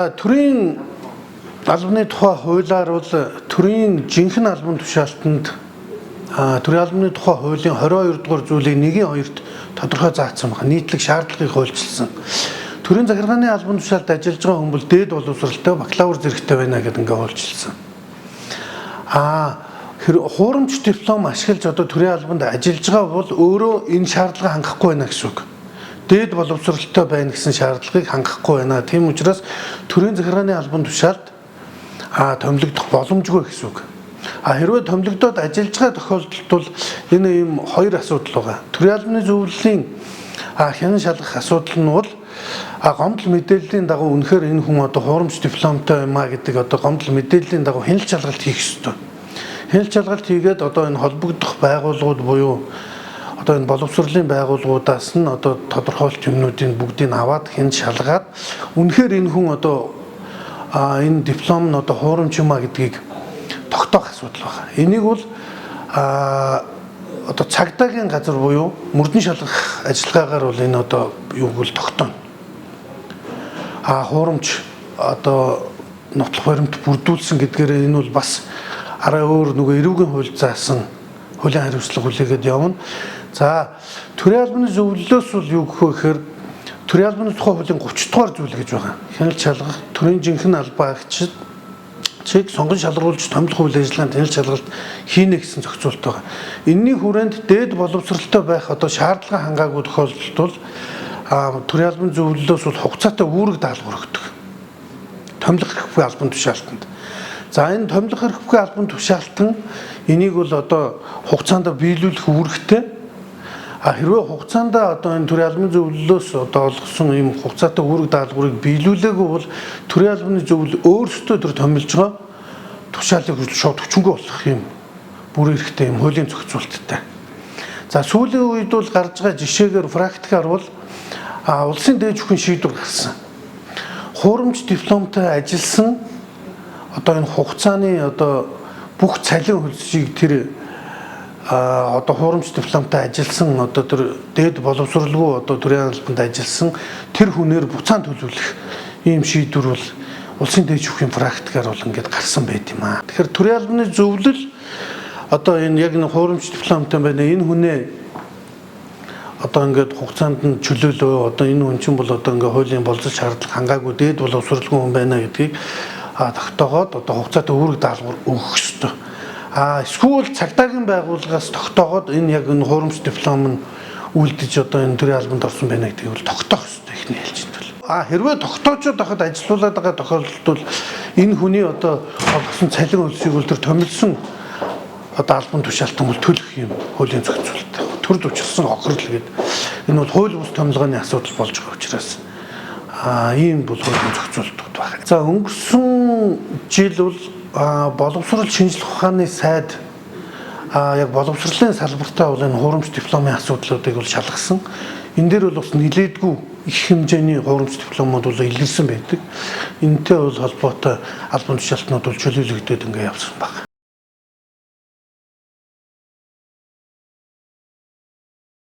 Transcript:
Төрийн албаны тухай хуулиар бол төрийн жинхэнэ албан тушаалтанд төрийн албаны тухай хуулийн 22 дугаар зүйлийн 1-ийн 2-т тодорхой заасан байна. Нийтлэг шаардлагыг хуульчилсан. Төрийн захиргааны албан тушаалд ажиллаж байгаа хүн бол дээд боловсралтай бакалавр зэрэгтэй байна гэдэг ингээ хуульчилсан. Хуурамч диплом ашиглаж одоо төрийн албанд ажиллаж байгаа бол өөрөө энэ шаардлага хангахгүй байна гэсэн үг. Дээд боловсралтай байна гэсэн шаардлагыг хангахгүй байна. Тийм учраас төрийн захиргааны албан тушаалд томилогдох боломжгүй гэсэн үг. Хэрвээ томилогдоод ажиллаж байгаа тохиолдолд бол энэ ийм хоёр асуудал байгаа. Төрийн албаны зөвлөлийн хянан шалгах асуудал нь бол гомдол мэдээллийн дагуу үнэхээр энэ хүн одоо хуурамч дипломтой юм а гэдэг одоо гомдол мэдээллийн дагуу хяналт шалгалт хийх ёстой. Хяналт шалгалт хийгээд одоо энэ холбогдох байгууллагууд буюу одоо энэ боловсролын байгууллагуудаас нь одоо тодорхойлт юмнуудыг бүгдийг аваад хяналт шалгаад үнэхээр энэ хүн одоо энэ диплом нь одоо хуурамч юм а гэдгийг тогтоох асуудал байна. Энийг бол одоо цагдаагийн газар буюу мөрдөн шалгах ажиллагаагаар бол энэ одоо юуг бол тогтооно. Хуурамч одоо нотлох баримт бүрдүүлсэн гэдгээр энэ бол бас арай өөр нөгөө эрүүгийн хууль заасан хуулийн хариуцлага хүлээгээд явна. За, төрийн албаны зөвлөлөөс бол юу гэх вэ гэхээр төрийн албаны тухай хуулийн 30 дугаар зүйл гэж байгаа. Хяналт шалгах төрийн жинхэнэ албаа агчид чиг сонгон шалгаруулж томилох үйл ажиллагаанд хяналт шалгалт хийнэ гэсэн зохицуулт байгаа. Энэний хүрээнд дээд боловсралтай байх одоо шаардлага хангаагүй тохиолдолд бол төрийн албаны зөвлөлөөс бол хугацаатай үүрэг даалгавар өгдөг. Томилох хэрэггүй албан тушаалтанд. За, энэ томилох хэрэггүй албан тушаалтан энийг бол одоо хугацаанд биелүүлэх үүрэгтэй. Хэрвээ хугацаанд одоо энэ төрийн албаны зөвлөлөөс одоо олгосон ийм хугацаатай үүрэг даалгаврыг биелүүлээгүй бол төрийн албаны зөвлөл өөрсдөө тэр томилж байгаа тушаалыг шууд хүчингүй болох юм бүр эрэхтэй юм хуулийн зохицуулттай. За, сүүлийн үед бол гарч байгаа жишээгээр практикаар бол улсын дээд бүхэн шийдвэр гаргасан. Хуурамч дипломтой ажилласан одоо энэ хугацааны одоо бүх цалин хөлсийг тэр одоо хуурамч дипломтой ажилласан одоо тэр дээд боловсралгүй одоо төрийн албанд ажилласан тэр хүнээр буцаан төлөвлөх ийм шийдвэр бол улсын дээд шүүхийн практикаар бол ингээд гарсан байт юм аа. Тэгэхээр төрийн албаны зөвлөл одоо энэ яг нэг хуурамч дипломтой байна. Энэ хүнээ одоо ингээд хугацаанд нь чөлөөлөө, одоо энэ хүн чинь бол одоо ингээд хуулийн болцол шаардлага хангаагүй дээд боловсралгүй хүн байна гэдгийг тогтоогоод одоо хугацаатай үүрэг даалгавар өгөх ёстой. Эсвэл цагдаагийн байгууллагаас тогтоогоод энэ яг энэ хуурамч диплом нь үлдэж одоо энэ төрийн албанд орсон байна гэдгийг бол тогтоох ёстой эхний ээлжинд бол. Хэрвээ тогтоочод байхад ажилуулад байгаа тохиолдолд бол энэ хүний одоо олгосон цалин хөлсийг бол тэр томилсон одоо албан тушаалтан бол төлөх юм хуулийн зохицуулалт. Төрд учирсан хохирол гэдэг энэ бол хууль бус томилгооны асуудал болж байгаа учраас ийм бол хуулийн зохицуултууд байна. За, өнгөрсөн жил бол боловсрол шинжлэх ухааны сайд яг боловсролын салбартаа бол энэ хуурамч дипломын асуудлуудыг бол шалгасан. Энэ дээр бол бас нилээдгүй их хэмжээний хуурамч дипломууд бол илэрсэн байдаг. Энэтэй бол холбоотой албан тушаалтнууд бол чөлөөлөгдөд ингээ явсан байна.